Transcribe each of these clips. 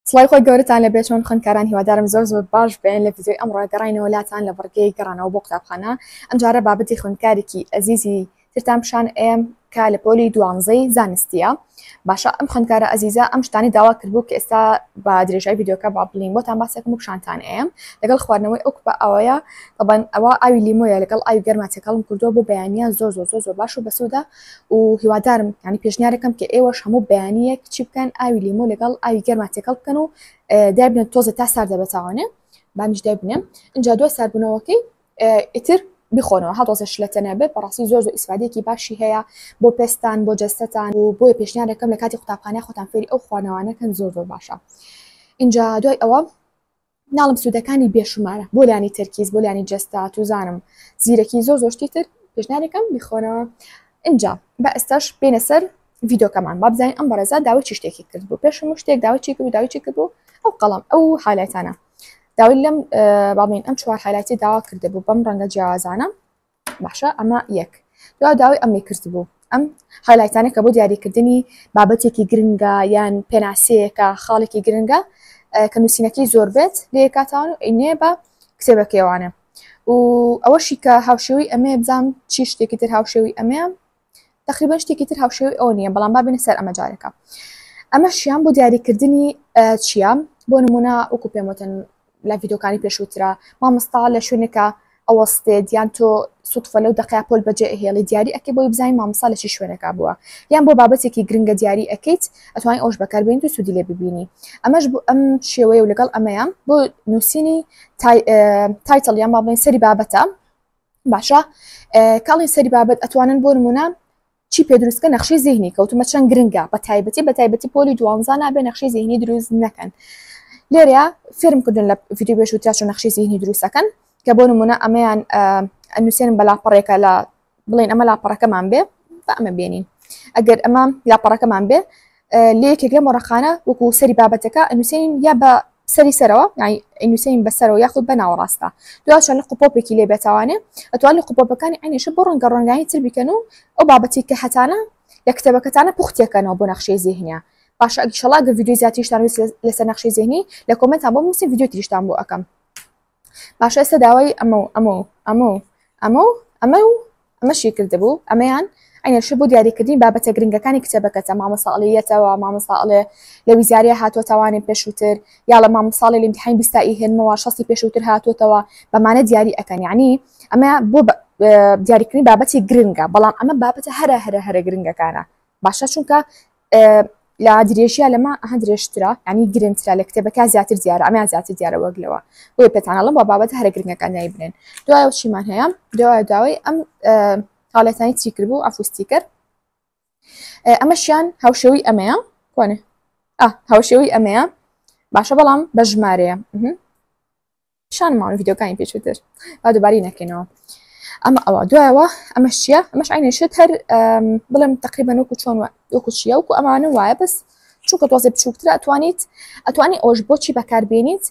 سڵاوی خوای گەورەتان لێبێت چۆن خوێندکاران هیوادارم زۆر زۆر باش بن لە ڤیدیۆی ئەمڕۆ گەڕاینەوە لاتان لە بڕگەی گەڕانەوە بۆ قوتابخانە ئەمجارە بابەتی خوێندکارێکی ئەزیزی ترتان پیشان ئێم کە لە پۆلی دوانزەی زانستیە باشە ئەم خوێندکارە ئەزیزە ئەم شتانی داوا کردبوو کە ئێستا بە درێژای ڤیدیۆکە با بڵین بۆتان باسێکم و پیشانتان ئێم لەگەڵ خواردنەوەی ئەو کوپە ئاوەیە طبعا ئەوە ئاوی لیمۆیە لەگەڵ ئاوی گەرما تێکەڵم کردووە بۆ بەیانیان زۆر زۆر زۆر زۆر باش و بەسوودە و هیوادارم یانی پێشنیارەکەم کە ئێوەش هەموو بەیانیەک چی بکەن ئاوی لیمۆ لەگەڵ ئاوی گەرما تێکەڵ بکەن و دایبنێن تۆزە تا سارد دەبێتەوانێ بامیش دایبنێم اینجا دوای ساربوونەوەکەی ئیتر بخۆنەوە ها تۆزە شلەتە نەبێت بەڕاستی زۆر زۆر ئیسفادەیەکی باشی هەیە بۆ پێستان بۆ جەستەتان و بۆیە پێشنیارەکەم لە کاتی قوتابخانە خۆتان فێری ئەو خواردنەوانەکەن زۆر زۆر باشە اینجا دوای ئەوە ناڵم سوودەکانی بێشومارە بۆ لانی تەرکیز بۆ لانی جەستە توزانم زیرەکی زۆر زۆر شتی تر پێشنیارەکەم بیخۆنەوە ئینجا بە ئێستاش بێنە سەر ڤیدۆکەمان با بزانین ئەم بەڕێزە داوای چی شتێکی کرد بوو پێش هەموو شتێک داوای چی کرد داوای چی کرد بوو ئەو قەڵەم ئەو highlight انە داوای لەم باڵین ئەم چوار highlight ی داوا کردبوو بەم ڕەنگە جیاوازانە باشە ئەمە یەک دوا داوای ئەمەی کردبوو ئەم highlight انە کە بۆ دیاریکردنی بابەتێکی گرنگە یان پێناسەیەکە خاڵێکی گرنگە کە نووسینەکەی زۆر بێت لێ کاتان و ئینێ بە کتێبەکەیوانە و ئەوەشی کە هاوشێوەی ئەمەیە بزانم چی شتێکی تر هاوشێوەی ئەمەیە تقریبا شتێکی تر هاوشێوەی ئەو نییە بەڵام با بینە سەر ئەمە جارێکە ئەمەشیان بۆ دیاریکردنی چییە بۆ نمونە وەکو پێم وتن لە ڤیدۆکانی پێشووترا مامۆستا لە شوێنێکە ئەوەستێت یان تۆ سوتفە لەو دەقەیا پۆل بەجێ ئەهێڵی دیاری ئەکەی بۆی بزانین مامۆستا لە چی شوێنێکا بووە یان بۆ بابەتێکی گرنگە دیاری ئەکەیت ئەتوانی ئەوش بەکاربێنیت و سوودی لێ ببینی ئەمەش بۆ ئەم شێوەیە و لەگەڵ ئەمەیە بۆ نووسینی title یان با بڵێین سەری بابەتە باشە کاڵی سەری بابەت ئەتوانن بۆ نمونە چی پێ دروستکە نەخشەی زیهنی کەوتمە چەند گرنگە بە تایبەتی بە تایبەتی پۆلی دوانزا نابێ نەخشەی زیهنی دروست نەکەن لێرە فێرم کردن لە ڤیدیۆ پێشووترا چۆن نەخشەی زیهنی دروستەکەن کە بۆ نمونە ئەمەیان ئەنووسێنم بە لاپەڕێکە لە بڵێن ئەمە لاپەڕەکەمان بێ بە ئەمە بێنین ئەگەر ئەمە لاپەڕەکەمان بێ لە یەکێک لەم وەرەقانە وەکو سەری بابەتەکە ئەنووسێنین یا بە سەری سەرەوە یانی ئەینووسین بە سەرەوە یاخود بە ناوەڕاستە دواچە لق و پۆپێکی لێ بێتوانێ ئەتوان لق و پۆپەکانی عینیشە بۆ ڕەنگە ڕەنگانی تر بیکەن و ئەو بابەتی کە هەتانە لە کتێبەکەتانە پوختێکەنەوە بۆ نەخشەی زیهنیە باشە ئەگیشەڵا گەر ڤیدیۆی زیاتریشتان ویست لەسەر نەخشەی زیهنی لە comment تان بۆ بنووسین ڤیدیۆی تریشتان بۆ ئەکەم باشە ئێستا داوای ئەمە و ئەمە و ئەمە و ئەمە و ئەمە و ئەمەشی کردبوو ئەمەیان ئەینەشە بۆ دیاریکردنی بابەتە گرنگەکانی کتێبەکەتە مامۆستا ئەڵێ یەتەوە مامۆستا ئەڵێ لە ویزاریە هاتووەتەوانێ پێشووتر یا لە مامۆساڵێ لە ئیمتیحانی بیستا ئیهێنمەوە شەستی پێشووتر هاتووەتەوە بەمانە دیاری ئەکەن یعنی ئەمە بۆ دیاریکردنی بابەتی گرنگە بەڵام ئەمە بابەتە هەرە هەرە هەرە گرنگەکانە باشە چونکە لە درێژیا لەمە ئەها درێژترە ینی گرنگترە لە کتێبەکە زیاتر دیارە ئەمیان زیاتر دیارە وەک لەوە بۆیە پێتانەڵم بۆ بابەتە هەرە گرنگەکان دای بنێن دوایەوە چیمان هەیە دوای داوای ئەم حاڵەتانی چی کردبوو ئەفو sticker ئەمەشیان هاوشێوەی ئەمەیە کوانێ هاوشێوەی ئەمەیە باشە بەڵام بە ژمارەیە پیشانماون ڤیدیۆکانی پێشووتر با دووبارەی نەکەینەوە ئەمە ئەوە دوایەوە ئەمەش چییە ئەمەش عینە شت هەر بڵێم تقریبا وەکو چۆن وەکو چییە وەکو ئەمانە وایە بەس چونکە تۆزێ بچووکترە ئەتوانیت ئەتوانی ئەوش بۆچی بەکاربێنیت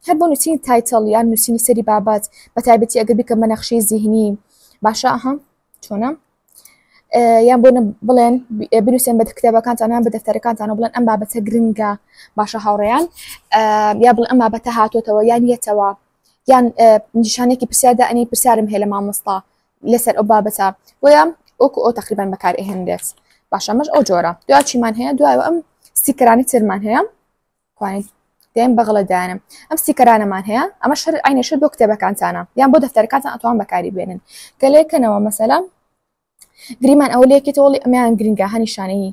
هەر بۆ نووسینی title یان نووسینی سەری بابەت بە تایبەتی ئەگەر بیکەم بە نەخشەی زیهنی باشە ئەها چۆنە یان بۆ بڵێن بنووسێن بە کتێبەکانتان یان بە دەفتەرەکانتان و بڵێن ئەم بابەتە گرنگە باشە هاوڕێیان یا بڵێن ئەم بابەتە هاتۆتەوە یان یەتەوە یان نیشانێکی پرسیاردا ئەنی پرسیارم هەیە لە مامۆستا لەسەر ئەو بابەتە بۆیە وەکو ئەو تقریبان بەکار ئەهێنرێت باشە ئەمەش ئەو جۆرە دوا چیمان هەیە دوایەوە ئەم sticker انی ترمان هەیە کوانێت دێن بەغڵە دانم ئەم sticker انەمان هەیە ئەمە شەر عینە شت بۆ کتێبەکانتانە یان بۆ دەفتەرەکانتان ئەتوان بەکاری بێنن کە لێکەنەوە مەسەلا گریمان ئەوە لێکێتەوەڵی ئەمیان گرنگە هەنیشانەی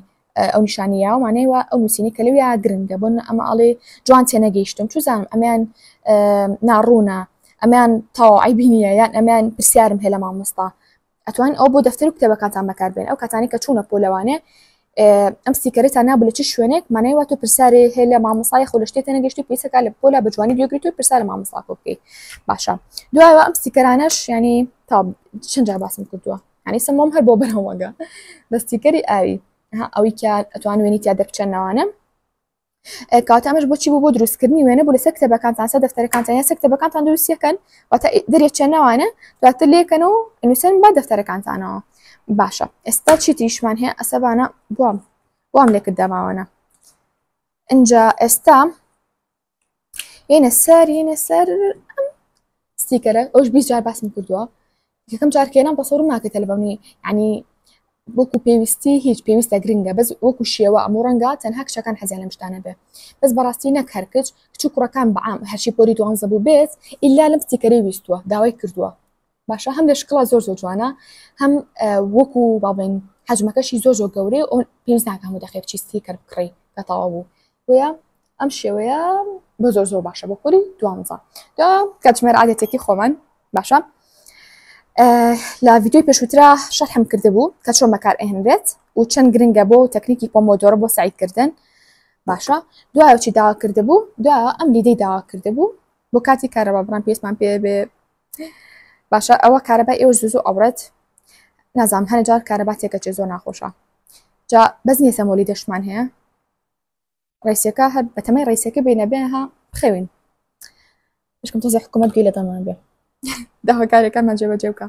ئەو نیشانی یاوانەی وە ئەو نووسینی کە لەویا گرنگە بۆ ئەمە ئەڵێ جوان تێنەگەیشتم چوزانم ئەمیان ناڕوونە ئەمیان تەواو عیبی نییە یان ئەمیان پرسیارم هەیە لە مامۆستا ئەتوان ئەو بۆ دەفتەر و کتێبەکانتان بەکاربێن ئەو کاتانی کە چوونە پۆ لەوانێ ئەم sticker ەتان نابوو لە چ شوێنێک مانای وا تۆ پرسیارێ هەیە لە مامۆستای خۆ لە شتێ تێنەگەیشتی پێویستەکە لە پۆلا بە جوانی گوێگریت و پرسیار لە مامۆستا کۆ بکەیت باشە دوایەوە ئەم sticker انەش ینی تا چەند جار باسم کردووە ینی سەمۆم هەر بۆ بەرهەمەگە بە sticker ی ئاوی ئەوی کە ئەتوان وێنی تیا دەربچەنەوانە کەواتە ئەمەش بۆچی بوو بۆ دروستکردنی وێنە بوو لەسەر کتێبەکانتان سەر دەفتەرەکانتان یا سەر کتێبەکانتان دروستیەکەن واتە دەرێچێنەوانە دواتر لێکەن و نووسن بە دەفتەرەکانتانەوە باشە ئێستا چی تریشمان هەیە ئەسەبانە بوام بوام لێکرد داماوانە. ئینجا ئێستا یەنە سەر یەنە سەر ئەم sticker ە ئەوش 20 جار باسم کردووە یەکەم جار کێنام تەسەورم ناکرد تەلەبەمی ینی وەکو پێویستی هیچ پێویستە گرنگە بەس وەکو شێوە ئەم ڕەنگە تەنها کچەکان حەزیان لەم شتانە بێ بەس بەڕاستی نەک هەر کچ کچ و کوڕەکان بەعام هەرچی پۆلی دوانزە بوو بێت ئیلا لەم sticker ەی ویستووە داوای کردووە باشە هەم لە شکڵا زۆر زۆر جوانە هەم وەکو با بڵێین حەجمەکەشی زۆر زۆر گەورەیە و پێویست ناکە هەموو دەقێ بچی sticker بکڕی کە تەواو بوو بۆیە ئەم شێوەیە بۆ زۆر زۆر باشە بۆ پۆلی دوانزە دا کاتژمێر عادەتێکی خۆمان باشە لە ڤیدیۆی پێشووترا شەرحم کردبوو کە چۆن بەکار ئەهێنرێت و چەند گرنگە بۆ تەکنیکی Pomodoro بۆ سەعیکردن باشە دوایەوە چی داوا کردبوو دوایەوە ئەم LED ەی داوا کردبوو بۆ کاتی کارەبا بڕان پێویستمان پێ بێ باشە ئەوە کارەبای ئێوە زوو زوو ئەوڕێت نازانم هەنە جار کارەبا تێکەچێ زۆر ناخۆشە جا بەس نییە سەمۆلی دەشمان هەیە ڕیسەکە هەر بەتەمای ڕیسەکە بینە بێ ها بخەوین بشکم تۆزە حکوومەت گوێی لە دەمان بێ داواکاریەکانمان جێبەجێ بکە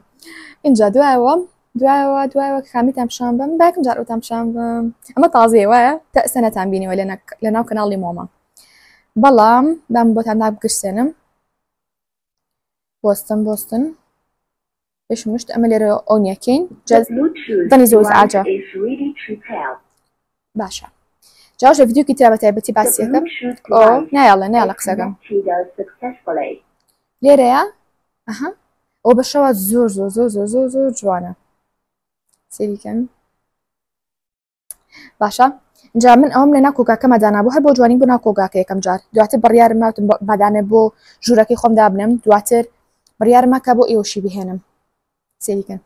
اینجا دوایەوە دوایەوە دوایەوە کامیتان پیشان بم باکم جار ئەوتان پیشان بم ئەمە تازەیە وایە تا ئێستا نەتان بینیوە لە ناو کەناڵی مۆمە بەڵام بام بۆتان نابگرسێنم بۆستن بۆستن پێش مشت ئەمە لێرە ئەو نیەکەین دەنی زۆر ئاجا باشە جاش لە ڤیدیۆکی ترا بە تایبەتی باسیەکەم ئۆ نایەڵێ نایەڵێ قسەکەم لێرەیە ئەها ئەو بەشەوە زۆر زۆر زۆر زۆر زۆر زۆر جوانە سەیریکەن باشە جا من ئەوم لە ناو کۆگاکەمە دانابوو هەر بۆ جوانی بۆ ناو کۆگاکە یەکەم جار دواتر بڕیارم ماوتم بادانێ بۆ ژوورەکەی خۆم دابنم دواتر بڕیارمە کە بۆ ئێوەشی بهێنم سەیریکەن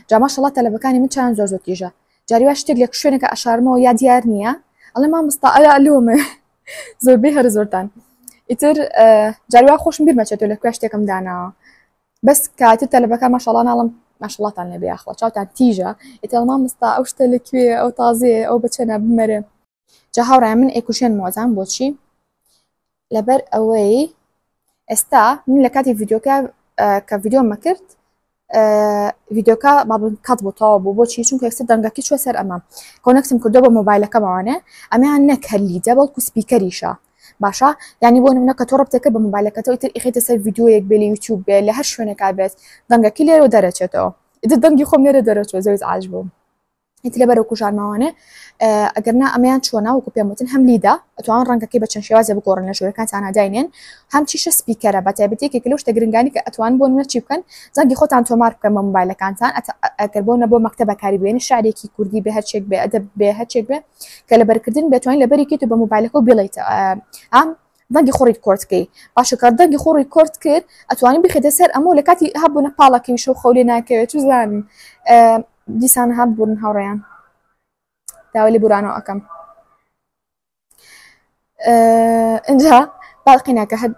جا ماشەڵا تەلەبەکانی من چیان زۆر زۆر تیژە جاری وا شتێک لە شوێنەکە ئەشارمەوە یا دیار نییە ئەڵێ مامۆستا ئەیا لۆمە زۆربەی هەر زۆرتان ئیتر جاری وا خۆشم بیرمەچێتەوە لە کوێ شتێکم داناوە بەس کاتر تەلەبەکان ماشەڵا ناڵم ماشەڵاتان لێ بێ یاخوا چاوتان تیژە ئیتر مامۆستا ئەو شتە لە کوێ ئەو تازەیە ئەو بەچەنە بمەرێ جا هاوڕێیان من ئەیکوژێنمەوە زان بۆچی لەبەر ئەوەی ئێستا من لە کاتی ڤیددیوکە کە ڤیددیۆمە کرد ڤیددیوکە بابن cut بۆ تەواو بوو بۆچی چونکە یەکسەر دەنگەکەی چوە سەر ئەمە connect م کردو بە مۆبایلەکەمەوانێ ئەمەیان نەک هەر LED ە بەڵکو speaker یشە باشە یعنی بۆ نمونە کە تۆ ڕەبتەکە بە مۆبایلەکەتەوە ئیتر ئیخەیتە سەر ڤیددیویەک بێ لە یوتیوب بێ لە هەر شوێنێکا بێت دەنگەکەی لێرەوە دەرەچێتەوە ئیتر دەنگی خۆم لێرە دەرەچوە زۆر عاج بووم ئیتر لەبەرەو کوژانماوانێ ئەگەر نا ئەمەیان چۆنا وەکو پێم وتن هەم LED ە ئەتوان ڕەنگەکەی بە چەند شێوازێ بگۆڕن لە ژوورەکانتانا داینێن هەم چیشە speaker ە بە تایبەتی یەکێک لەو شتە گرنگانی کە ئەتوان بۆ نمونە چی بکەن زەنگی خۆتان تۆمار بکەن بە مۆبایلەکانتان ئەگەر بۆ نە بۆ مەکتەبە کاری بێنی شعرێکی کوردی بێ هەرچێک بێ ئەدەب بێ هەرچێک بێ کە لەبەرکردن بێتوانین لەبەری کەیت و بە مۆبایلەکە و بڵێیت ئەم دەنگی خۆ record کەی باشە کە دەنگی خۆ record کرد ئەتوانی بخێتە سەر ئەمە لە کاتی هەبوونە پاڵەکەی شەو خەولێ ناکەوێت چزانم دیسان هەبوون هاوڕێیان داوای لێبورانەوە ئەکەم ئینجا باقی ناکە هەر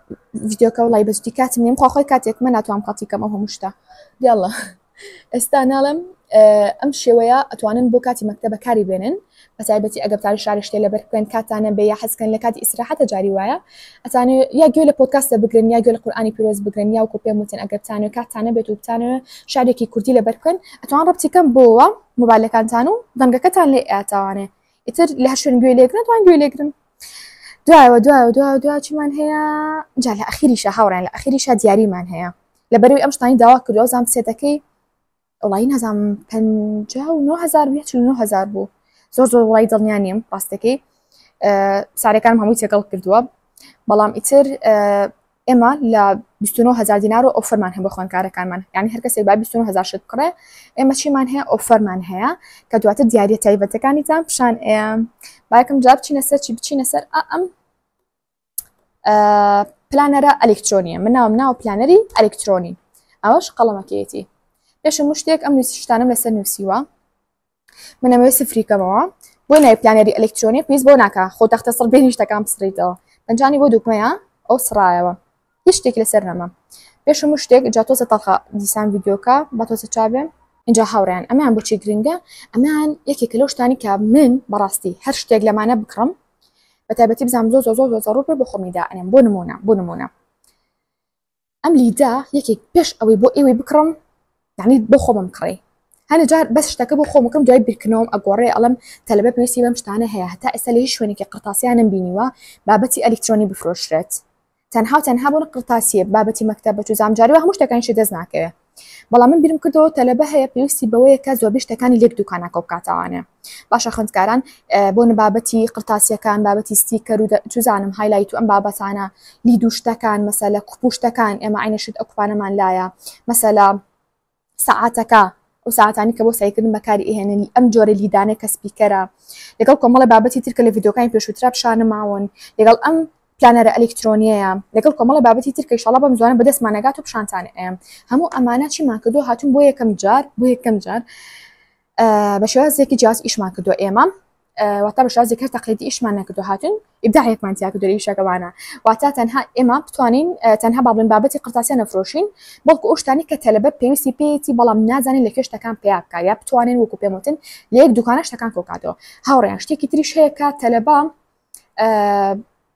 ڤیددیوکە وڵی بەجدی کاتم نیم خوا خۆی کاتێک من ناتوانم قەتی کەم ئەو هەموو شتە دیاڵە ئێستا ناڵێم ئەم شێوەیە ئەتوانن بۆ کاتی مەکتەبە کاری بێنن بە تایبەتی ئەگەر بتانێ شاری شتێ لەبەر بکەن کاتانە بێ یا حەزکەن لە کاتی ئیسراحەتە جاری وایە ئەتانێ یا گوێ لە پۆدکاستە بگرن یا گوێ لە قورئانی پیرۆز بگرن یا وەکو پێم وتن ئەگەر بتانێ کاتانە بێت و بتانێ شعرێکی کوردی لەبەر بکەن ئەتوان ڕەبتی کەم بۆوە مۆبایلەکانتان و دەنگەکەتان لێ ئەتوانێ ئیتر لە هەر شوێن گوێ لێگرن توان گوێ لێگرن دوایەوە دوایەوە دوایەوە دوایەوە چیمان هەیە جا لە ئەخیریشا هاوڕێیان لە ئەخیریشا دیاریمان هەیە لەبەرەوەی ئەم شتانی داوا کردووە زام set ەکەی وڵی نازانم 59 هزار بوو یا 49 هزار بوو زۆر زۆر وڵی دڵنیا نیم ڕاستەکەی سارەکانم هەمووی تێکەڵ کردووە بەڵام ئیتر ئێمە لە 29 هزار دینار و offer مان هەیە بۆ خوێندکارەکانمان یعنی هەر کەسێک با 29 هزار شت بکڕێ ئێمە چیمان هەیە offer مان هەیە کە دواتر دیاریە تایبەتەکانیتان پیشان ئێم باکم جا بچینە سەر چی بچینە سەر ئەم planner ە ئەلکترۆنیە من ناوم ناوە planner ی ئەلکترۆنی ئەوەش قەڵەمەکەیەتی پێش هەموو شتێک ئەم نووسی شتانم لەسەر نووسیوە من ئەمەوێ سفری کەمەوە بۆ ناوی planner ی ئەلکترۆنی پێویست بۆ ناکا خۆ تەختە سڕ بێنی شتەکان بسڕیتەوە پەنجانی بۆ دوکمەیە ئەو سڕایەوە هیچ شتێکی لەسەر نەما پێش هەموو شتێک جا تۆزە تەڵخە دیسان ڤیدیۆکە با تۆزە چابێ اینجا هاوڕێیان ئەمیان بۆچی گرنگە ئەمیان یەکێکە لەو شتانی کە من بەڕاستی هەر شتێک لەمانە بکڕم بە تایبەتی بزانم زۆر زۆر زۆر زۆر زەڕوور بێ بۆ خۆمی دائەنێم بۆ نمونە بۆ نمونە ئەم LED ە یەکێک پێش ئەوەی بۆ ئێوەی بکڕم یعنی بۆ خۆمم کڕی. هەنە جار بەس شتەکە بۆ خۆمەکەم دوای بیرکردنەوەم ئەگۆڕێ ئەڵم تەلەبە پێویستی بەم شتانە هەیە هەتا ئێستا لە هیچ شوێنێکی قرتاسیانم بینیوە بابەتی ئەلیکترۆنی بفرۆشرێت تەنها و تەنها بۆ قرتاسیە بابەتی مەکتەب بە چوزام جاری وا هەموو شتەکانیشی دەست ناکەوێ بەڵام من بیرم کردەوە تەلەبە هەیە پێویستی بەوەیە کە زۆربەی شتەکانی لێک دوکانە کۆ بکاتەوانێ باشە خوێندکاران بۆ بابەتی قرتاسیەکان بابەتی ستیکەر و چوزانم highlight و ئەم بابەتانە لید و شتەکان مەسەلە کوپ و شتەکان ئێمە عینە شت ئەو کوپانەمان لایە مەسەلە سەعاتەکە ئەو ساعتانی کە بۆ سایکردن بەکاری ئەهێنن ئەم جۆرە لیدانە کە speaker ە لەگەڵ کۆمەڵە بابەتی تر کە لە ڤیدیۆکانی پێشووترا پیشانم ماون لەگەڵ ئەم planner ە ئەلیکترۆنیەیە لەگەڵ کۆمەڵە بابەتی تر کە ئیشاڵا بەم زوانە بەدەستمان ئەگات و پیشانتان ئەیەم هەموو ئەمانە چیمان کردو هاتوون بۆ یەکەم جار بۆ یەکەم جار بە شێوازێکی جیاواز ئیشمان کردو ئێمە واتا بە شێوازێک هەر تەقلیدی ئیشمان نەکردو هاتوون ئیبداعێکمان تیا کردو لە ئیشەکەمانە واتا تەنها ئێمە بتوانین تەنها با بڵێن بابەتی قرتاسیە نەفرۆشین بەڵکو ئەو شتانی کە تەلەبە پێویستی پێیەتی بەڵام نازانین لە کوێ شتەکان پەیا بکا یا بتوانین وەکو پێم وتن لە یەک دوکانە شتەکان کۆکاتەوە هاوڕێیان شتێکی تریش هەیە کە تەلەبە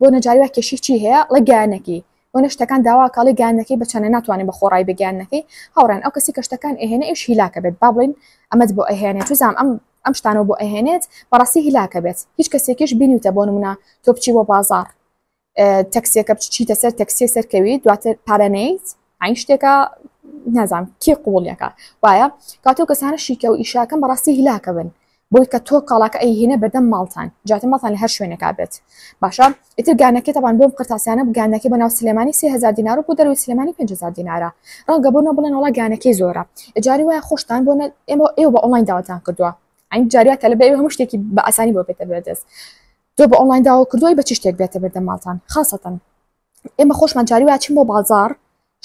بۆ نەجاری وا کێشی چی هەیە ڵێ گیانەکەی بۆ نە شتەکان داوا کاڵی گیانەکەی بە چەنە ناتوانێت بە خۆڕای بە گیانەکەی هاوڕێن ئەو کەسی کە شتەکان ئەهێنێ ئیش هیلاکە بێت با بڵین ئەمەت بۆ ئەهێنێت چوزام ئەم ئەم شتانەوە بۆ ئەهێنێت بەڕاستی هیلاکە بێت هیچ کەسێکیش بینیوتە بۆ نمونە تۆ بچی بۆ بازاڕ تەکسیەکە بچیتە سەر تەکسیە سەرکەوی دواتر پارە نەیت عین شتێکە نازانم کێ قوڵیەکە وایە کاتۆ کەسانە شیکە و ئیشاکەم بەڕاستی هیلاکە بن بۆی کە تۆ کاڵاکە ئەیهێنە بەردەم ماڵتان جاتە ماڵتان لە هەر شوێنێکا بێت باشە ئیتر گانەکەی تەبان بۆم قرتاسیانە گانەکەی بە ناو سلێمانی 3000 دینار و بۆ دەرەوەی سلێمانی 5000 دینارە ڕەنگە بۆ نە بڵێن وڵا گانەکەی زۆرە جاری وایە خۆشتان بۆ ئێمە ئێوە بە ئۆنلاین داواتان کردووە ئەین جاری وایە تەلەبە ئێوە هەموو شتێکی بە ئاسانی بۆ بێتە بەردەست تۆ بە ئۆنلاین داوا کردووە بە چ شتێک بێتە بەردەم ماڵتان خاصەتەن ئێمە خۆشمان جاری وایە چین بۆ بازاڕ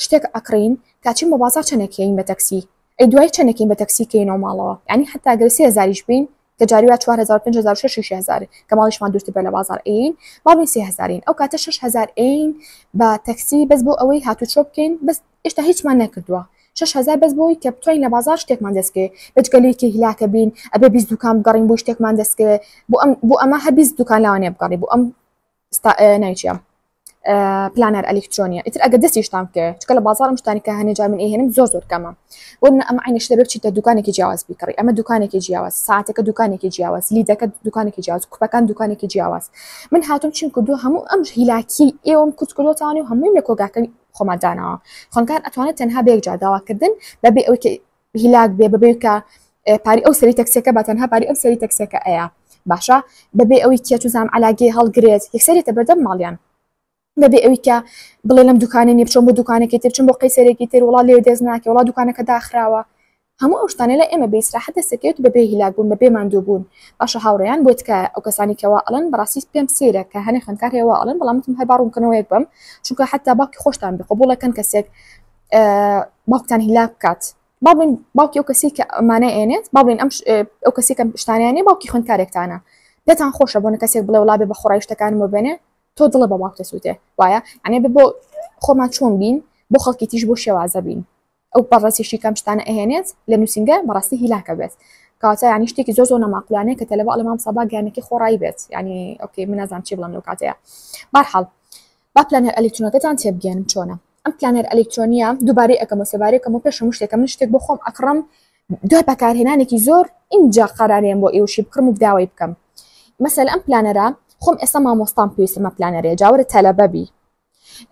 شتێک ئەکڕین کاچین بۆ بازاڕ چەنێکین بە تەکسی ئەی دوای چەنێکین بە تەکسی کەینەوە ماڵەوە یعنی حتا گەر 3000یش بین کە جاری وا 4000 5000 6000 کە ماڵیشمان دوورتر بێ لە بازاڕ ئەین با بڵێین 3000 ئەو کاتە 6000 ئەین بە تەکسی بەس بۆ ئەوەی هاتوچۆ بکەین بەس هێشتا هیچمان نەکردووە 6000 بەس بۆی کە بتوانین لە بازاڕ شتێکمان دەستکەوێ بێجگە لەوەی کە هیلاکە بین ئەبێ 20 دوکان بگەڕین بۆ شتێکمان دەستکەوێ بۆ ئەم بۆ ئەمە هەر 20 دوکان لاوانەیە بگەڕی بۆ ئەم ناوی چیە planner ئەلیکترۆنیە ئیتر ئەگەر دەستیشتان بکەوێ چکە لە بازاڕم شتانی کە هەنێ جار من ئەیهێنم زۆر زۆر کەمە بۆ نمونە ئەمە عەینە شتە بێ بچیتە دوکانێکی جیاواز بیکڕی ئەمە دوکانێکی جیاواز ساعتەکە دوکانێکی جیاواز لیدەکە دوکانێکی جیاواز کوپەکان دوکانێکی جیاواز من هاتوم چیم کردو هەموو ئەم هیلاکی ئێوەم کورت کردوتانی و هەموویم لە کۆگاکەی خۆمان داناوە خوێندکار ئەتوانێت تەنها بە یەک جار داواکردن بەبێ ئەوەی کە هیلاک بێ بەبێ کە پاری ئەو سەری تەکسیەکە بە تەنها پاری ئەم سەری تەکسیەکە ئەیا باشە بەبێ ئەوەی کێ چوزام علاگەی هەڵگرێت یەکسەرێتە بەردەم ماڵیان بەبێ ئەوی کە بڵێ لەم دوکانە نیە بچۆم بۆ دوکانێکی تر بچم بۆ قەیسەرێکی تر وڵا لێ دەست ناکە وڵا دوکانەکە داخراوە هەموو ئەو شتانە لە ئێمە بێ ئیسراحەت دەستەکەوێت بەبێ هیلاک بوون بەبێ ماندوو بوون باشە هاوڕێیان بۆ تکایە ئەو کەسانی کەوا ئەڵێن بەڕاستی پێم سەیرە کە هەنێ خوێندکار هەیە وا ئەڵێن بەڵام وتم هەر با ڕوونکردنەوەیەک بەم چونکە حتا باوکی خۆشتان بێ قبوڵەکەن کەسێک باوکتان هیلاک بکات با بڵێن باوکی ئەو کەسی کە ئەمانە ئێنێت با بڵێن ئەم ئەو کەسی کە شتانیانێ باوکی خوێندکارێکتانە پێتان خۆشە بۆنە کەسێک بڵێ وڵا بێ بە خۆڕایی شتەکانم بۆ بێنێ تۆ دڵە بە باوک دەسووتێ وایە یعنی بێ بۆ خۆمان چۆن بین بۆ خەڵکی تیش بۆ شێوازە بین ئەو بەڕێزیشی کەم شتانە ئەهێنێت لە نووسینگە بەڕاستی هیلاکە بێت کەواتە یعنی شتێکی زۆر زۆر ناماقولانەیە کە تەلەبە ئەڵێ مامۆستا با گیانەکەی خۆڕایی بێت یعنی okay من نازانم چی بڵێم لەو کاتەیە بارحاڵ با planner ئەلیکترۆنەکەتان تێبگەیەنم چۆنە ئەم planner ئەلیکترۆنیە دووبارەی ئەکەمەوە سێبارەی کەمەوە پێش هەموو شتێکە من شتێک بۆ خۆم ئەکڕم دوای بەکارهێنانێکی زۆر ئینجا قەرارێم بۆ ئێوەشی بکڕم و داوای بکەم مەسەل ئەم planner ە خۆم ئێستا مامۆستام پێویستمە planner ێ جاوەرە تەلەبە بی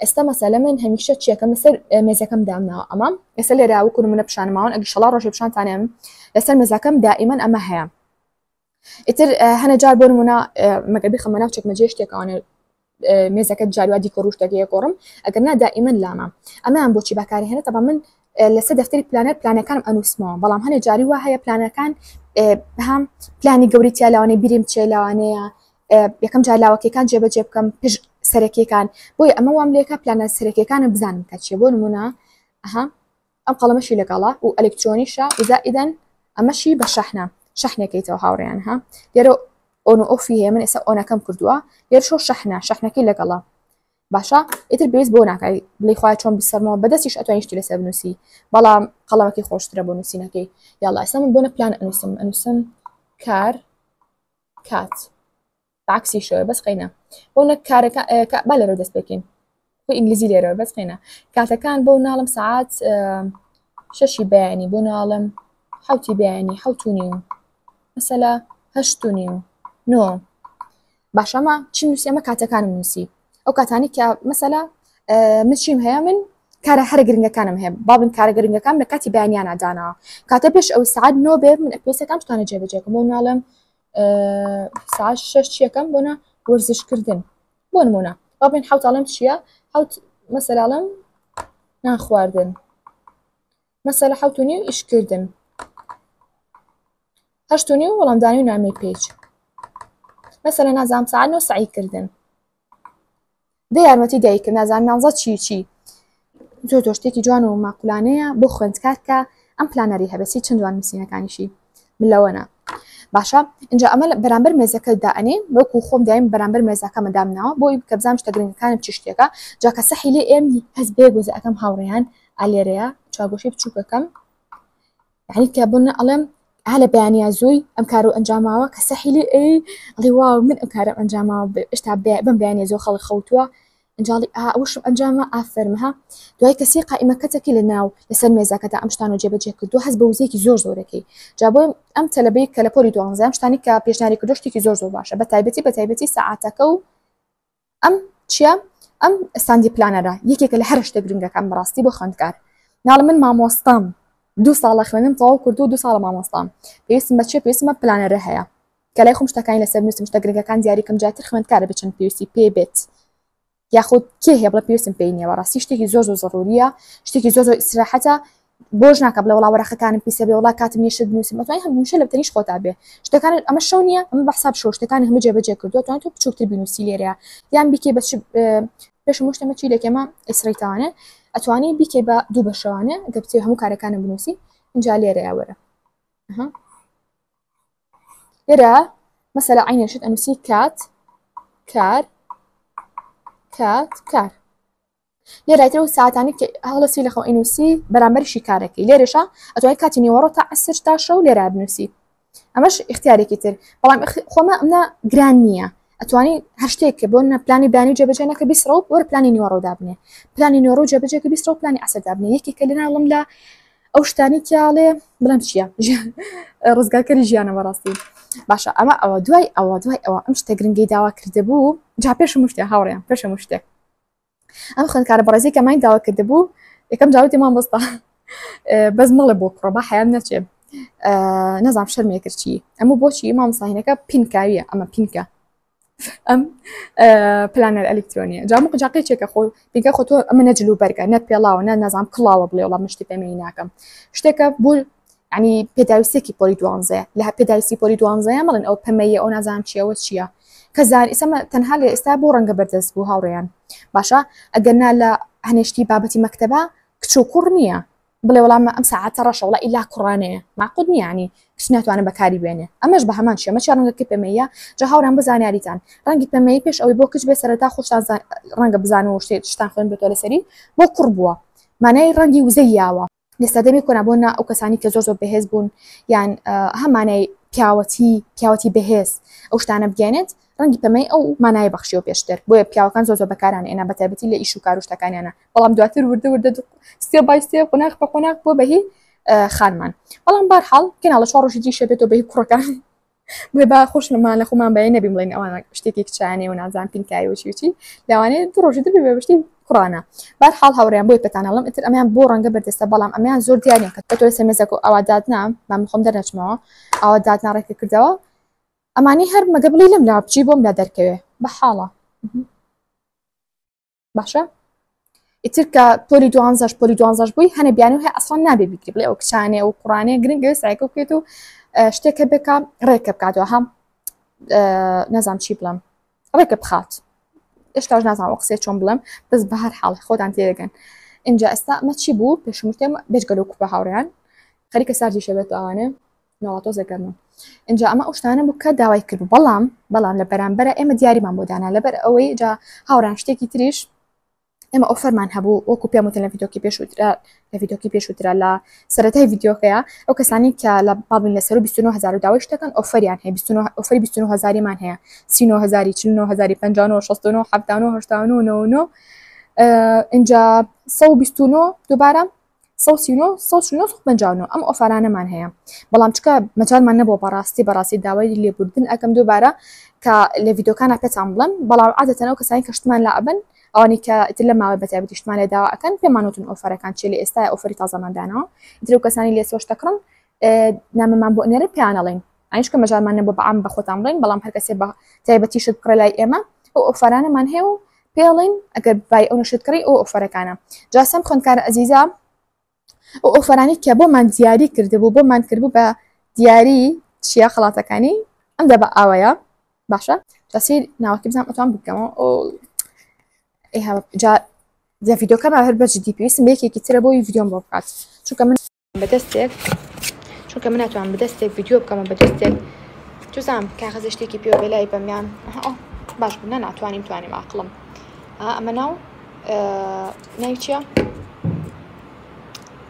ئێستا مەسەلە من هەمیشە چیەکەم لەسەر مێزەکەم دامناوە ئەمە ئێستا لێرە وەکو نمونە پیشانماون ئەگەر شەڵا ڕۆژێ پیشانتانێم لەسەر مێزەکەم دائیمەن ئەمە هەیە ئیتر هەنە جار بۆ نمونە مەگەر بخەمە ناو چەکمەجێ شتێکانە مێزەکە جاروا دیکۆر و شتەکەی گۆڕم ئەگەر نا دائیمەن لامە ئەمەیان بۆچی بەکارهێنە تەبا من لەسەر دەفتەری planner پلانەکانم ئەنووسمەوە بەڵام هەنێ جاری وا هەیە پلانەکان هەم پلانی گەوری تیا لاوانەیە بیرم چێ لاوانەیە یەکەم جار لاوەکیەکان جێبەجێ بکەم پش سەرەکیەکان بۆیە ئەمە وام لێکە پلانە سەرەکیەکانم بزانم کە چیە بۆ نمونە ئەها ئەم قەڵەمەشی لەگەڵە و ئەلکترۆنیشە و زائیدەن ئەمەشی بە شەحنە شەحنەکەیتەوە هاوڕێیان ها لێرە on و off ی هەیە من ئێستا on ەکەم کردووە لێرە شۆ شەحنە شەحنەکەی لەگەڵە باشە ئیتر پێویست بۆ ناکای بڵێ خوایە چۆن بسەرمەوە بەدەستیش ئەتوانی شتی لەسەر بنووسی بەڵام قەڵەمەکەی خۆشترە بۆ نووسینەکەی یاڵا ئێستا من بۆنە پلان ئەنووسم ئەنووسم کار کات بەعکسی شەوە بەس قەینە بۆ نە کارەکە با لێرەوە دەست پێکەین خۆی ئینگلیزی لێرەوە بەس قەینە کاتەکان بۆ ناڵم سەعات شەشی بەیانی بۆ ناڵم حەوتی بەیانی حەوت و نیو مەسەلە هەشت و نیو نۆ باشە ئەمە چیم نووسی ئەمە کاتەکانم نووسی ئەو کاتانی کە مەسەلە من چیم هەیە من کارە هەرە گرنگەکانم هەیە بابن کارە گرنگەکان لە کاتی بەیانیانە داناوە کاتە پێش ئەو سعات نۆ بێ من پێسەکان شتانە جێبەجێکەم بۆ ناڵێم سعات شەش چیەکەم بۆنە وەرزشکردن بۆ نمونە با بڵێن حەوت ئەڵێم چییە حەوت مەسەلاڵم نان خواردن مەسەلە حەوت و نیو ئیشکردن هەشت و نیو وەڵامدانی و نامەی page مەسەلە نازانم سەعات نۆ سەعی کردن دە یارمەتی دایکم نازانم یانزە چی چی زۆر زۆر شتێکی جوان و ماقولانەیە بۆ خوێندکار کە ئەم planner ی هەبێت چی چەند جوان نووسینەکانیشی ملەوەنە باشە اینجا ئەمە بەرامبەر مێزەکە دائەنێ وەکو خۆم دایم بەرامبەر مێزەکەمە دامناوە بۆی کە بزانم شتە گرنگەکانم چی شتێکە جا کە سەحی لێ ئێم هەست بێ گۆزە ئەکەم هاوڕێیان ئالێرەیە چواگۆشەی بچووکەکەم یعنی کە بۆ ئەڵێم ئا لە بەیانیا زووی ئەم کارو ئەنجاماوە کە سەحی لێ ئەی ئەڵێ واو من ئەم کارەم ئەنجاماوە ئێستا بەم بەیانیە زۆر خەڵک خەوتووە ئینجاڵی ئا ئەوەشم ئەنجامە ئافەرم ها دوای کەسی قائیمەکەتەکی لە ناو لەسەر مێزەکەدا ئەم شتانە جێبەجێ کردو هەست بە وزەیەکی زۆر زۆرەکەی جا بۆ ئەم تەلەبەی کە لە پۆلی دوانزە ئەم شتانی کە پێشنیاری کردو شتێکی زۆر زۆر باشە بە تایبەتی بە تایبەتی سەعاتەکە و ئەم چییە ئەم ستاندی planner ە یەکێکە لە هەر شتە گرنگەکان بەڕاستی بۆ خوێندکار ناڵە من مامۆستام دوو ساڵە خوێنم تەواو کردو دوو ساڵە مامۆستام پێویستم بە چیە پێویستم بە planner ە هەیە کە لای خۆم شتەکانی لەسەر بنووسم شتە گرنگەکان دیاری کەم جاتر خوێندکارە بێ چەند پێویستی پێ بێت یاخود کێ هەیە بڵێ پێویستم پێی نییە بەڕاستی شتێکی زۆر زۆر زەروریە شتێکی زۆر زۆر ئیسراحەتە بۆش ناکە بڵێ وڵا وەرەقەکانم پیسە بێ وڵا کاتم نییە شت بنووسم ئەتوانی هەموو لە تەنیش خۆتا بێ شتەکان ئەمە شەو نییە ئەمە بە حساب شەو شتەکانی هەموو جێبەجێ کردووە توانێت تۆ بچووکتر بینووسی لێرەیە یان بیکەی بە چ پێشم شتەمە چی لەکێمە ئیسڕیتانە ئەتوانی بیکەی بە دوو بەشەوانە گە بچێ هەموو کارەکانم بنووسی اینجا لێرەیە وەرە لێرە مەسەلە عینە شت ئەنووسی کات کار کات کار لێرە تر و ساعتانی کە هەڵەسی لە خەو ئەینوسی بەرامبەرشی کارەکەی لێرەشە ئەتوانی کاتی نیوەڕۆ تا عەسر تا شەو لێرە بنووسی ئەمەش اختیارێکی تر بەڵام خۆمە ئەمە گران نییە ئەتوانی هەر شتێک کە بۆ نە پلانی بانی جێبەجێ نەکە بیسڕە و وەرە پلانی نیوەڕۆ دابنێ پلانی نیوەڕۆ جێبەجێکە بیسڕە و پلانی عەسر دابنێ یەکێکە لە ناڵم لە ئەو شتانی کیاڵێ بڵێم چییە ڕزگارکەری ژیانە بەڕاستی باشە ئەمە ئەوە دوای ئەوە دوای ئەوە ئەم شتە گرنگی داوا کردبوو جا پێشم شتێ هاوڕێیان پێشم شتێک ئەم خوێندکارە بەڕێزی کە مای داوا کردبوو یەکەم جاوتی مامۆستا بەس مەڵێ بۆ کوڕە با حەیام نەچێ نەزانم شەرمێ کرد چی ئەمە بۆچی مامۆستاهینەکە پینکاویە ئەمە پینکە ئەم planner ئەلیکترۆنیە جا مقجاقی چێکە خۆ پینکە خۆ تۆ ئەمە نەجل و بەرگە نە پێڵاوە نە نازانم کڵاوە بڵێ وڵام شتی پێمەی ناکەم شتێکە بۆ ینی پێداویستێکی پۆلی دوانزەیە لە پێداویستی پۆلی دوانزەیە مەڵێن ئەو پەمەیە ئەو نازانم چیەوە چییە کە زان ئیسەمە تەنها لە ئێستا بۆ ڕەنگە بەردەست بوو هاوڕێیان باشە ئەگەر نا لە هەنێشتی بابەتی مەکتەبە کچ و کوڕ نییە بڵێ وەڵام ئەم ساعەتە ڕەشە وڵا ئیلا کوڕانەیە معقول نییە ینی کچ ناتوانێت بەکاری بێنێ ئەمەش بە هەمان شێمە چی ڕەنگەکەی پەمەیە جا هاوڕێیان بە زانیاریتان ڕەنگی پەمەیی پێش ئەوەی بۆ کچ بێ سەرەتا خۆشتان ڕەنگە بزانن و شتێ شتان خوێن بێتەوە لەسەری بۆ کوڕ بووە مانای ڕەنگی وزەی یاوە لە سەردەمی کۆنا بۆ نا ئەو کەسانی کە زۆر زۆر بەهێز بوون یان هەمانای پیاوەتی پیاوەتی بەهێز ئەو شتانە بگەێنێت ڕەنگی پەمەی ئەو مانای بەخشیەوە پێشتر بۆیە پیاوەکان زۆر زۆر بەکاران ئێنا بە تایبەتی لە ئیش و کار و شتەکانیانە بەڵام دواتر وردە وردە step by step قۆناغ بە قۆناغ بۆ بەهی خانمان بەڵام بارحاڵ کەناڵە چوار ڕۆژی دیشە بێتەوە بەهی کوڕەکان بۆیە با خۆشمان لە خۆمان بەیە نەبین بڵێن ئەوانە شتێکی کچانێ و نازان پینکایی و چی و چی لەوانەیە دوو ڕۆژی تر بێ بە شتی کوڕانە بار حاڵ هاوڕێیان بۆی پێتانەڵم ئیتر ئەمیان بۆ ڕەنگە بەردەستە بەڵام ئەمیان زۆر دیارە کە تۆ لەسەر مێزەکە و ئاوا دادنا با من خۆم دەرنەچمەوە ئاوا دادنا ڕێکە کردەوە ئەمانی هەر مەگە بڵێ لەم لا بچی بۆم لا دەرکەوێ بە حاڵە باشە ئیتر کە پۆلی دوانزەش پۆلی دوانزەش بووی هەنە بیانو هەیە ئەسڵان نابێ بیگری بڵێ ئەو کچانێ و کوڕانێ گرنگە سایکە بکەیت و شتێکە بکە ڕێکە بکاتەوە هەم نەزام چی بڵم ڕێکە بخات ئێشتاش نازانم ئەو قسەیە چۆن بڵێم بەس بە هەر حاڵ خۆتان تێدەگەن اینجا ئێستا ئەمە چی بوو پێشم وتم بێجگە لەو کوپە هاوڕێیان خەریکە ساردیشە بێت ئەوانێ نەوە تۆزێک گەرمە اینجا ئەمە ئەو شتانە بوو کە داوای کرد بەڵام بەڵام لە بەرامبەرە ئێمە دیاریمان بۆ دانا لەبەر ئەوەی جا هاوڕان شتێکی تریش ئێمە offer مان هەبوو وەکو پێم وتن لە ڤیدیۆکی پێشووترا لە ڤیدیۆکی پێشووترا لە سەرەتای ڤیدیۆکەیە ئەو کەسانی کە لە بابن لە سەر 29000 داوای شتەکەن offer یان هەیە 29 offer ی 29000 مان هەیە 39000 49000 59 69 79 89 99 اینجا 129 دووبارە. 139 149 159 ئەم ئۆفەرانەمان هەیە بەڵام چکە مەجالمان نەبووە بەڕاستی بەڕاستی داوای لێبوردن ئەکەم دووبارە کە لە ڤیدیۆکانا پێتان بڵێم بەڵام عادەتەن ئەو کەسانی کە شتمان لا ئەبەن ئەوانەی کە ئیتر لە ماوەی بەتایبەتی شتمان لێ داوا ئەکەن پێمان وتن ئۆفەرەکان چیە لە ئێستایا ئۆفەری تازەمان داناوە ئیتر ئەو کەسانی لێ سۆش دەکڕن نامەمان بۆ ئەنێرن پێیان ئەڵێین ئەنیش کە مەجالمان نەبووە بە عام بە خۆتان بڵێین بەڵام هەر کەسێ بە تایبەتی شت بکڕێ لای ئێمە ئەو ئۆفەرانەمان هەیە و پێڵین ئەگەر بای ئەو نەشت کڕی ئەو ئۆفەرەکانە جاسم خوێندکارە ئەزیزە ئەو ئۆفەرانی کە بۆمان دیاری کردبوو بۆمان کردبوو بە دیاری چییە خەڵاتەکانی ئەم دەبە ئاوەیە باشە جاسی ناوەکی بزانم ئەتوان بکەمەوە ئەو جا لە ڤیدۆکەما هەر بە جدی پێویستم بە یەکێکی ترە بۆی ڤیدیۆم بۆ بکات چونکە من بەدەستێک چونکە من ناتوانم بەدەستێک ڤیدیۆ بکەمە بەدەستێک توزام کاغەزە شتێکی پێوە بەلای بەمیان باش بوو ناتوانیم توانیم عقلم ئەمە ناو ناوی چییە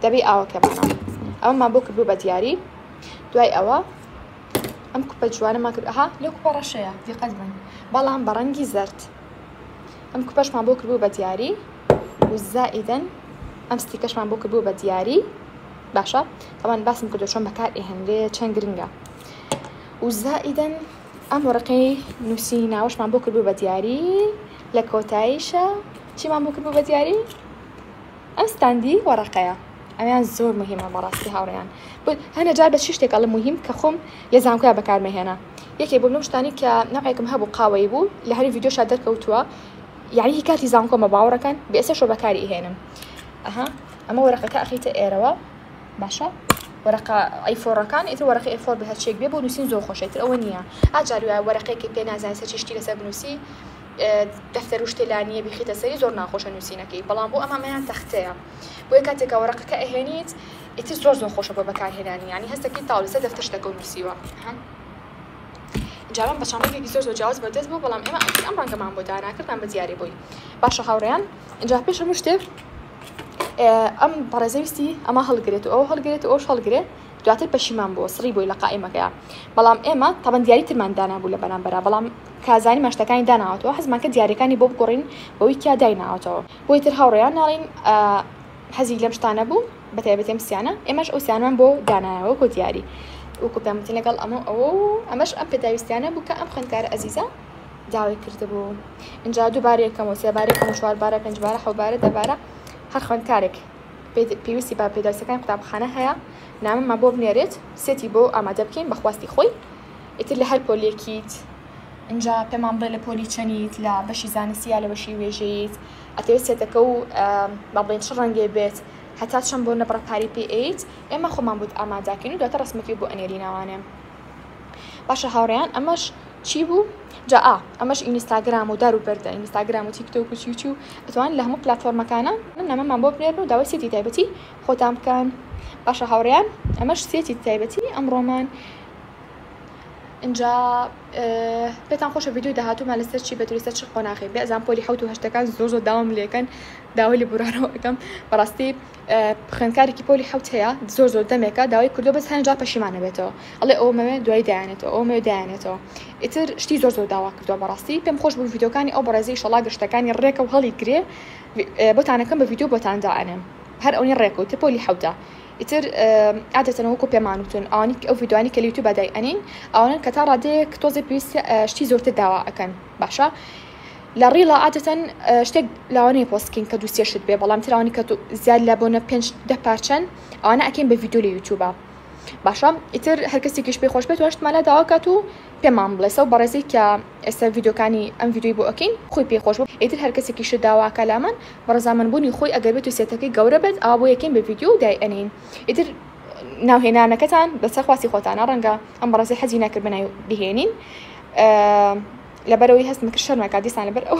دەبی ئاوەکەمانە ئەوەمان بۆ کردو بە دیاری دوای ئەوە ئەم کوپە جوانەمان کرد ئەها لەو کوپە ڕەشەیە دیقەت بن بەڵام بە ڕەنگی زەرد ئەم کوپەشمان بۆ کردبوو بە دیاری و زائیدەن ئەم ستیکەشمان بۆ کردبوو بە دیاری باشە تەوان باسم کردو چۆن بەکار ئێهێنرێ چەند گرنگە و زائیدەن ئەم وەرەقەی نووسینی ناوەشمان بۆ کردبوو بە دیاری لە کۆتاییشە چیمان بۆ کردبوو بە دیاری ئەم ستاندی وەڕەقەیە ئەویان زۆر مهمە بەڕاستی هاوڕێیان هەنە جار بە چی شتێک ئەڵێم مهم کە خۆم لە زانکۆیا بەکارمەهێنا یەکێ بووم لەو شتانی کە نەوعێکم هەبوو قاوەیی بوو لە هەری ڤیدیۆشا دەرکەوتووە یعنی هی کاتی زانکۆمە باوەڕەکەن بێ ئێستاشەوە بەکاری ئەهێنم ئەها ئەمە وەرەقەکە ئەخیتە ئێرەوە باشە وەرەقە ئەیفۆڕەکان ئیتر وەرەقی ئەیفۆر بێ هەرچێک بێ بۆ نووسین زۆر خۆشە ئیتر ئەوە نییە ئاجاری وایە وەرەقێکی پێ نازانێت سەر چی شتی لەسەر بنووسی دەفتەر و شتێ لا نییە بیخیتە سەری زۆر ناخۆشە نووسینەکەی بەڵام بۆ ئەمامەیان تەختەیە بۆیە کاتێکە وەرەقەکە ئەهێنیت ئیتر زۆر زۆر خۆشە بۆ بەکارهێنانی یانی هەستەکەی تاو لەسەر دەفتەر شتەکە نووسیوە جاران بە چەند ڕەنگێکی زۆر زۆر جیاواز بەردەست بوو بەڵام ئێمە ئەم ڕەنگەمان بۆ دانا کردمان بە دیاری بۆی باشە هاوڕێیان اینجا پێش هەموو شتێک ئەم بەڕێزە ویستی ئەمە هەڵگرێت و ئەو هەڵگرێت و ئەوش هەڵگرێ دواتر پەشیمان بووە سڕی بۆی لە قائیمەکەیا بەڵام ئێمە تەبەن دیاری ترمان دانابوو لە بەرامبەرا بەڵام کازانی ماشتەکانی داناوەتەوە حەزمان کە دیارەکانی بۆ بگۆڕین بەوەی کیا دایناوەتەوە بۆی تر هاوڕێیان ناڵین حەزی لەم شتانە بوو بە تایبەتی ئەم سیانە ئێمەش ئەو سیانمان بۆ دانایەوە وەکو دیاری وەکو پێم وتین لەگەڵ ئەمە ئەوە و ئەمەش ئەم پێداویستیانە بوو کە ئەم خوێندکارە ئەزیزە داوای کردبوو اینجا دووبارە یەکەم و سێبارە یەکەم و چواربارە پێنجبارە حەوبارە دەبارە هەر خوێندکارێک پێویستی بە پێداویستەکانی قوتابخانە هەیە نامەمان بۆ بنێرێت سێتی بۆ ئامادە بکەین بە خواستی خۆی ئیتر لە هەر پۆلێکیت ئینجا پێمان بڵێ لە پۆلی چەنیت لە بەشی زانستی یا لە بەشی وێژەییت ئەتەوێت سێتەکە و با بڵێین چ ڕەنگێ بێت هەتا چەند بۆ نەبڕە پارەی پێ ئەیت ئێمە خۆمان بۆت ئاماداکەین و دواتر ڕەسمەکەی بۆ ئەنێرینەوانێ باشە هاوڕێیان ئەمەش چی بوو جا ئا ئەمەش ئینستاگرام و دار و بەردە ئینستاگرام و تیکتۆک و چی و چی و ئەتوان لە هەموو پلاتفۆرمەکانە نامەمان بۆ بنێرن و داوای سێتی تایبەتی خۆتان بکەن باشە هاوڕێیان ئەمەش سێتی تایبەتی ئەمڕۆمان ئینجا پێتان خۆشە ڤیدیۆی داهاتوومان لەسەر چی بێت و لەسەر چ قۆناغێک بێ ئەزان پۆلی حەوت و هەشتەکان زۆر زۆر داوام لێکەن داوای لێبورانەوە ئەکەم بەڕاستی خوێندکارێکی پۆلی حەوت هەیە زۆر زۆر دەمێکە داوای کردو بەس هەنجا پەشیمان نەبێتەوە ئەڵێ ئەومەوێ دوای دایانێتەوە ئەومەوێ دایانێتەوە ئیتر شتی زۆر زۆر داوا کردووە بەڕاستی پێم خۆش بوو ڤیدیۆکانی ئەو بەڕێزی ئیشەڵا گشتەکانی ڕێکە و هەڵی گرێ بۆتانەکەم بە ڤیدیۆ بۆتان دائەنێم هەر ئەونی ڕێکەوت پۆلی حەوتە ئیتر عادەتەن وەکو پێمان وتون ئەوانی ئەو ڤیدیۆانی کە لە یوتیوبا دای ئەنین ئەوانن کە تا ڕادەیەک تۆزێ پێویستە شتی زۆرتر داوا ئەکەن باشە لە ڕیڵا عادەتەن شتێک لاوانەیە پۆستکەین کە دوو سێ شت بێ بەڵام تراوانی کە زیاد لە بۆنە پێنج دە پارچەن ئەوانە ئەکەین بە ڤیدیۆ لە یوتیوبا باشە ئیتر هەر کەسێکیش پێی خۆش بێت واشتمان لا داوا کات و پێمان بڵێ سەو بەڕێزی کە ئێستا ڤیدیۆکانی ئەم ڤیدیۆی بۆ ئەکەین خۆی پێی خۆش بوو ئیتر هەر کەسێکیش داواکە لامان بە ڕەزامەندبوونی خۆی ئەگەر بێت و سێتەکەی گەورە بێت ئەوا بۆ یەکەین بە ڤیدیۆ و دای ئەنێین ئیتر ناوهێنانەکەتان لەسەر خواستی خۆتانە ڕەنگە ئەم بەڕێزی حەزی نەکرد بە ناوی بهێنین لەبەرەوەی هەستم کرد شەرمەکە دیسان لەبەر ئەو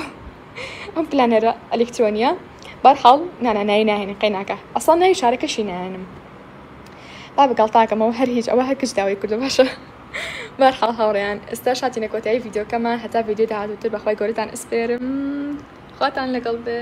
ئەم پلانەرە ئەلیکترۆنیە بەرحاڵ نانا ناوی ناهێنین قەیناکە ئەسڵان ناوی شارەکەشی ناهێنم با بەگاڵتاکەمەوە هەر هیچ ئەوە هەر کچ داوای کردو باشە بەرحاڵ هاوڕێیان ئێستا شاتینە کۆتایی ڤیدیۆکەمان هەتا ڤیدیۆی داهاتووتر بەخوای گەورەتان ئەسپێرم خواتان لەگەڵ بێ.